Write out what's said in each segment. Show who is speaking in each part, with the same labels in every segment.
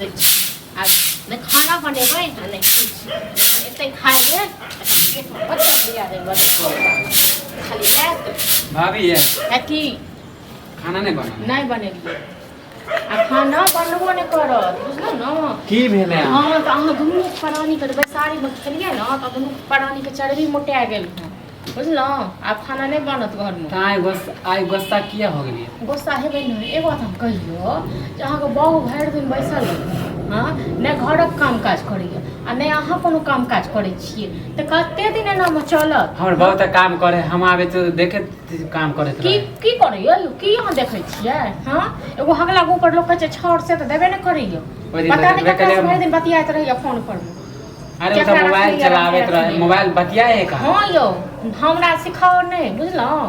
Speaker 1: दै छी। आ नहि खाना बनेबै आ नहि किछु, जखन एतै खाय लेल तखन पेटमे बच्चा दिया देबै, खाली आयत।
Speaker 2: भाभी ये
Speaker 1: है की?
Speaker 2: खाना नहि बनल?
Speaker 1: नहि बनेलियै आ खाना बनबो नहि करत, बुझलहुँ ने?
Speaker 2: की भेलै?
Speaker 1: हँ, तऽ अहाँ दुनू प्राणीके बैसारीमे खेलियै ने, तऽ दुनू प्राणीके चर्बी मोटा गेल हँ, बुझलहुँ? आब खाना नहि बनत घरमे।
Speaker 2: तऽ आइ गुस्सा, आइ गुस्सा किया हो गेलियै?
Speaker 1: गुस्सा हेबै नहि। एगो बात हम कहियौ जे अहाँके बाबू भरि दिन बैसल रहै, हँ, नहि घरक काम काज करैए आ नहि अहाँ कोनो काम काज करै छियै, तऽ कते दिन एनामे चलत?
Speaker 2: हमर बहुत काम करे, हम आबै तऽ देखे काम करैत
Speaker 1: की
Speaker 2: रहे।
Speaker 1: की करैए यौ? की अहाँ देखै छियै? हँ, एगो हगला गोबर लोक कहै छै छाउर, से तऽ देबे नहि करैए।
Speaker 2: ओहि दिन
Speaker 1: पता नहि
Speaker 2: देखबे
Speaker 1: ककरा से
Speaker 2: केलियै।
Speaker 1: भरि दिन बतियाइत रहैए फोन पर मे।
Speaker 2: अरे ओ तऽ
Speaker 1: केकरा
Speaker 2: मोबाइल
Speaker 1: रखने
Speaker 2: चलाबैत
Speaker 1: रखने
Speaker 2: रहे, मोबाइल बतियाए है कहाँ?
Speaker 1: हँ यौ, हमरा सिखाओ नहि, बुझलहुँ?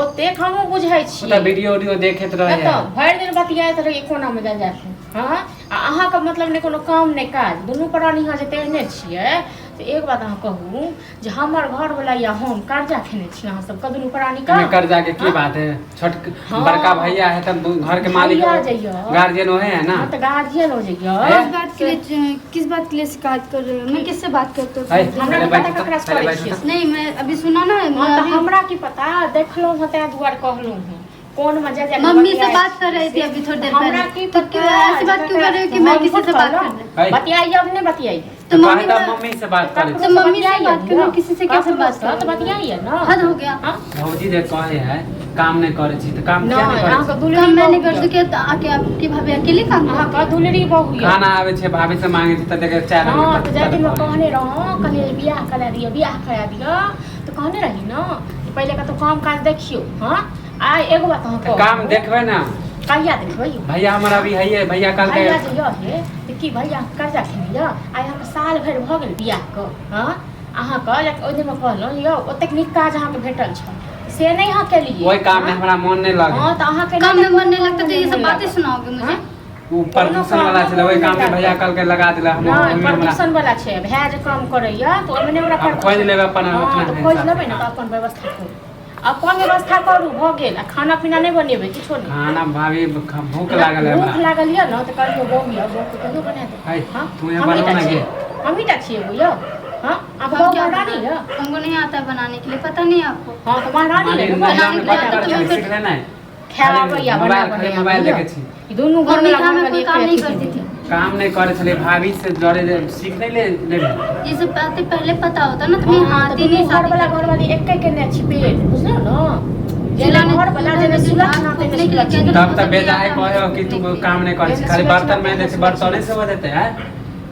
Speaker 1: ओतेक हमहूँ बुझै
Speaker 2: ओ तऽ
Speaker 1: छियै।
Speaker 2: वीडियो उडियो देखैत रहे।
Speaker 1: कतऽ भरि दिन बतियाइत रहैए कोनामे जा जा कऽ। हँ, आ अहाँके मतलब नहि कोनो काम नहि काज, दुनू प्राणी अहाँ जे तेहने छियै। तऽ एक बात अहाँ कहू जे हमर घरवला या हम कर्जा खेने छी अहाँ सबके दुनू प्राणी के?
Speaker 2: एहिमे कर्जा के की
Speaker 1: हाँ?
Speaker 2: बात है? छोट
Speaker 1: हाँ।
Speaker 2: बड़का भैया है तब घर के मालिक,
Speaker 1: भैया जइयो।
Speaker 2: गार्जियन वही है ना।
Speaker 1: हाँ, तऽ गार्जियन हो जइयो।
Speaker 2: है?
Speaker 3: किस बात के लिए, किस बात के लिए शिकायत कर रहे हो? मैं किससे बात करते हूँ?
Speaker 2: है,
Speaker 1: हमरा
Speaker 2: पहले
Speaker 1: की पता
Speaker 2: बैठू
Speaker 1: ककरा से
Speaker 2: तऽ, पहले
Speaker 1: करै
Speaker 2: बैठू
Speaker 1: छियै।
Speaker 2: तऽ।
Speaker 3: नहीं, मैं अभी सुना ना।
Speaker 1: हाँ,
Speaker 3: मैं
Speaker 1: तऽ
Speaker 3: अभी
Speaker 1: हमरा की पता, देखलहुँ हँ तें दुआरे कहलहुँ हँ, कोन मजा जाके
Speaker 3: मम्मी से
Speaker 1: बतियाइ
Speaker 3: बात कर रही थी
Speaker 1: छियै से।
Speaker 3: अभी थोड़ी देर
Speaker 1: हमरा
Speaker 3: पहले।
Speaker 1: की
Speaker 3: तो
Speaker 1: पता
Speaker 3: क्यों ऐसी बात क्यों कर रहे हो कि मैं
Speaker 1: हम
Speaker 3: किसी
Speaker 1: झूठ
Speaker 3: से बात कर
Speaker 1: कहलहुँ?
Speaker 3: रही हूँ?
Speaker 2: है।
Speaker 1: बतियाइए अब नहि बतियाइए?
Speaker 3: तो
Speaker 2: तो
Speaker 3: मम्मी
Speaker 2: कहता मम्मी से बात करे।
Speaker 3: तो मम्मी से बात करो, किसी से कैसे बात
Speaker 1: ककरो से तऽ
Speaker 3: करो?
Speaker 1: बतियाइए ने।
Speaker 3: हद हो गया।
Speaker 1: हाँ?
Speaker 2: भौजी जे कहे है काम नहीं करे छी तऽ काम किया
Speaker 1: नहि
Speaker 2: नहीं करे
Speaker 1: अहाँके
Speaker 2: छी?
Speaker 1: दुलरी
Speaker 3: काम मैं
Speaker 1: बहू
Speaker 3: नहीं कर
Speaker 1: यऽ।
Speaker 3: सके तो आके आपकी भाभी अकेले काम कर
Speaker 1: अहाँके दुलरी बहू यऽ।
Speaker 2: खाना आबै छै, भाभी से मांगे छै तऽ देखे चारि रंग
Speaker 1: हँ,
Speaker 2: के
Speaker 1: तऽ जाहि दिनमे
Speaker 2: तरकारी।
Speaker 1: कहने रहौं, कहलियै बियाह करा दिअ, बियाह करा दिअ, तऽ कहने रही ने जे पहिले कतहु काम काज देखियौ। हँ, आ एगो बात अहाँ
Speaker 2: तऽ
Speaker 1: कहू।
Speaker 2: काम देखबै ने।
Speaker 1: कहिया देखबै यौ?
Speaker 2: भैया हमर अभी है, भैया कल
Speaker 1: भैया जे यऽ हे तऽ की भैया कर्जा खेने यऽ? आइ अहाँके साल भरि भऽ गेल बियाहके। हँ, अहाँके लेकिन ओहि दिनमे कहलहुँ यौ, ओतेक नीक काज अहाँके भेटल छल से नहि अहाँ केलियै।
Speaker 2: ओहि काम में
Speaker 1: हँ?
Speaker 2: हमरा मन नहीं लगे।
Speaker 1: हँ, तऽ अहाँके
Speaker 3: काम
Speaker 1: नहि
Speaker 3: में मन नहीं लगता तो ये सब
Speaker 1: मन
Speaker 3: बातें
Speaker 1: लागत।
Speaker 3: सुनाओगे मुझे?
Speaker 1: हाँ?
Speaker 2: ओ प्रदूषण वाला छलै, ओहि काम में भैया कल के लगा दिला, हम
Speaker 1: नहि
Speaker 2: ओहिमे हमरा
Speaker 1: प्रदूषण वाला छै, भए जे काम करैया तऽ ओहिमे नहि हमरा
Speaker 2: हम खोजि लेबै अपन
Speaker 1: हँ,
Speaker 2: अपना
Speaker 1: तऽ खोजि
Speaker 2: हिसाब
Speaker 1: लेबै
Speaker 2: से।
Speaker 1: ने तऽ अपन व्यवस्था करू, अपन व्यवस्था करू, भऽ गेल। आ खाना पीना नहि बनेबै, किछो नहि।
Speaker 2: खाना भाभी भूख लागल है
Speaker 1: भूख
Speaker 2: हमरा।
Speaker 1: लागल यऽ ने तऽ कहियो बहू यऽ, बहूके कहियो बना दे।
Speaker 2: है,
Speaker 1: हँ,
Speaker 2: तू यहाँ
Speaker 1: हमही
Speaker 2: बनबो
Speaker 1: टा
Speaker 2: ना
Speaker 1: छियै,
Speaker 2: गे।
Speaker 1: हमही टा छियै एगो यौ। हँ, अहाँके
Speaker 3: हम
Speaker 1: बहू
Speaker 3: क्या
Speaker 1: महारानी
Speaker 3: बनाएं?
Speaker 1: यऽ।
Speaker 3: हमको नहीं आता है बनाने के लिए, पता नहीं आपको?
Speaker 1: हँ, तऽ महारानी
Speaker 2: माने
Speaker 1: यऽ ने,
Speaker 2: महिला
Speaker 3: बनाने
Speaker 2: में
Speaker 3: के लिए
Speaker 2: बड़
Speaker 3: आता तो मैं
Speaker 2: सीख लेना है।
Speaker 1: खेलाबैया बना
Speaker 2: मोबाइल खाली
Speaker 1: बना
Speaker 2: मोबाइल
Speaker 1: यौ।
Speaker 2: देखै छी।
Speaker 1: ई दुनू घर
Speaker 3: मम्मी
Speaker 1: वाला
Speaker 3: खाना
Speaker 1: घर
Speaker 3: कोई
Speaker 1: वाली
Speaker 3: काम
Speaker 1: एके
Speaker 3: नहीं
Speaker 1: अथी
Speaker 3: करती
Speaker 1: केने।
Speaker 3: थी।
Speaker 2: काम नहीं करे छलै, भाभी से जरे जे सीख नहीं ले लेबही।
Speaker 3: ये सब बातें पहले पता होता ना तो मैं
Speaker 1: हँ, तऽ
Speaker 3: आती
Speaker 1: दुनू
Speaker 3: नहीं
Speaker 1: घर
Speaker 3: शादी
Speaker 1: वाला
Speaker 3: करके।
Speaker 1: घर वाली एके केने छी पेट, बुझलहुँ ने? जेना
Speaker 3: सिलाने
Speaker 1: घर वाला जेना
Speaker 3: चूल्हे
Speaker 1: सुलत
Speaker 3: में
Speaker 1: ना तेने
Speaker 3: फूकने के लिए
Speaker 1: सुलत।
Speaker 3: कहते
Speaker 2: तब
Speaker 3: वो
Speaker 2: तऽ
Speaker 3: सब नहीं
Speaker 2: बेजाय
Speaker 3: आता
Speaker 2: कहे हो कि
Speaker 3: हमको
Speaker 2: तू
Speaker 3: फूकने के
Speaker 2: काम नहीं करे छी, खाली बर्तन में दै छै, बर्तने से हो जेतै है।
Speaker 3: लिए।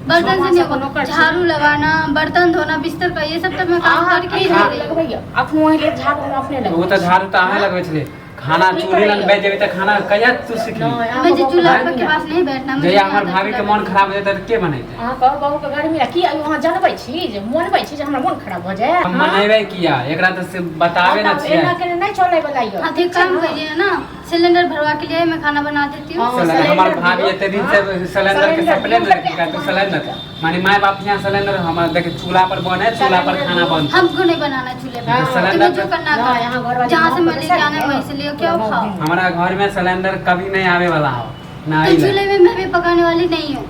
Speaker 3: बर्तन से
Speaker 1: छओ
Speaker 3: नहीं
Speaker 1: मासक
Speaker 3: होगा।
Speaker 1: नौकर छी।
Speaker 3: झाड़ू लगाना, बर्तन धोना, बिस्तर का ये सब तो मैं काम
Speaker 1: अहाँ
Speaker 3: करके
Speaker 1: की
Speaker 3: ही दे
Speaker 1: झाड़ू
Speaker 3: रही हूँ।
Speaker 1: लगबैया? अखनो अहिले झाड़ू हम अपने
Speaker 2: ओ
Speaker 1: लगबै
Speaker 2: तऽ
Speaker 1: छी।
Speaker 2: झाड़ू तऽ अहाँ लगबै छलै, खाना
Speaker 1: की
Speaker 2: चूल्ही लग
Speaker 1: करैया?
Speaker 2: बैठ जेबै तऽ खाना कहिया तू सिखली?
Speaker 1: नहि, अहाँके
Speaker 3: मुझे
Speaker 1: बहूके
Speaker 3: चूल्हा
Speaker 1: गर्मी
Speaker 3: के पास नहीं बैठना, मुझे
Speaker 2: जहिया
Speaker 3: नहीं
Speaker 2: हमर
Speaker 3: आता
Speaker 2: भाभी के
Speaker 3: चूल्हा
Speaker 2: मन खराब हो जेतै तऽ के बनेतै?
Speaker 1: अहाँके बहूके गर्मी की अहाँ जनबै छी जे मनबै छी जे हमरा मोन खराब भऽ जाय?
Speaker 2: हम मनेबै किया एकरा तऽ से बताबे ना छियै।
Speaker 1: एना केने नहि चलै वाला यऽ।
Speaker 3: हाँ, तो काम करिए ना, सिलेंडर भरवा के लिए मैं खाना बना देती हूँ।
Speaker 1: हाँ,
Speaker 2: सिलेंडर हमर
Speaker 1: सिलेंडर
Speaker 2: भाभी
Speaker 1: दियौ।
Speaker 2: एते दिन
Speaker 1: हाँ,
Speaker 2: से सिलेंडर के
Speaker 1: सिलेंडर
Speaker 2: सपने
Speaker 1: दियौ।
Speaker 2: ने देखी तो सिलेंडर माने my बाप यहाँ सिलेंडर हमर देखे चूल्हा पर बने, चूल्हा पर खाना बनते।
Speaker 3: हमको नहीं बनाना चूल्हे
Speaker 1: हाँ,
Speaker 3: पर,
Speaker 2: सिलेंडर
Speaker 3: तुम्हें जो
Speaker 2: पे-
Speaker 3: करना
Speaker 1: नहीं, यहाँ घर
Speaker 3: करो,
Speaker 1: वाली
Speaker 3: जहाँ से
Speaker 1: माँ
Speaker 3: मैं
Speaker 1: को
Speaker 3: लेके आना है
Speaker 1: पैसा
Speaker 3: वहीं से ले के आओ खाओ।
Speaker 2: हमारा घर में सिलेंडर कभी नहीं आवे वाला हो ना।
Speaker 3: तो
Speaker 2: आइले।
Speaker 3: चूल्हे में मैं भी पकाने वाली नहीं हूँ,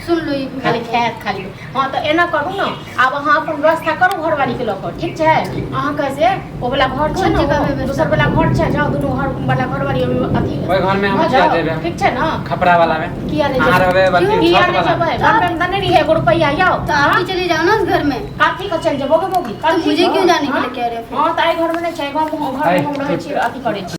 Speaker 3: सुन लो ये भी
Speaker 1: खाली
Speaker 3: बात।
Speaker 1: खायत खाली। हँ, तऽ एना करू ने, आब अहाँ अपन व्यवस्था करू घरवालीके लऽ कऽ, ठीक छै? अहाँके से ओ वाला घर छै
Speaker 3: कोन
Speaker 1: ने,
Speaker 3: जगह
Speaker 1: ओ
Speaker 3: व्यवस्था?
Speaker 1: दोसर वाला घर छै, जाउ दुनू घर वाला घरवाली ओहिमे अथी
Speaker 2: ओहि घर में हम
Speaker 1: भऽ
Speaker 2: किया
Speaker 1: जाउ,
Speaker 2: जेबै?
Speaker 1: ठीक छै ने?
Speaker 2: खपरा वाला में
Speaker 1: किया नहि
Speaker 2: अहाँ
Speaker 1: जेबै?
Speaker 2: रहबै अथी
Speaker 1: किया
Speaker 2: छत
Speaker 1: नहि
Speaker 2: वाला
Speaker 1: जेबै? बनबै मे तऽ नहि रहियै एगो रुपैआ यौ।
Speaker 3: तो आप ही चले जाओ ना उस घर में।
Speaker 1: कथी के चलि जेबो गे मौगी?
Speaker 3: तो मुझे क्यों जाने के लिए कह रहे हो फिर?
Speaker 1: हँ, तऽ एहि घरमे नहि छै, एहि घरमे
Speaker 2: है,
Speaker 1: हम रहै छी, अथी करै छी।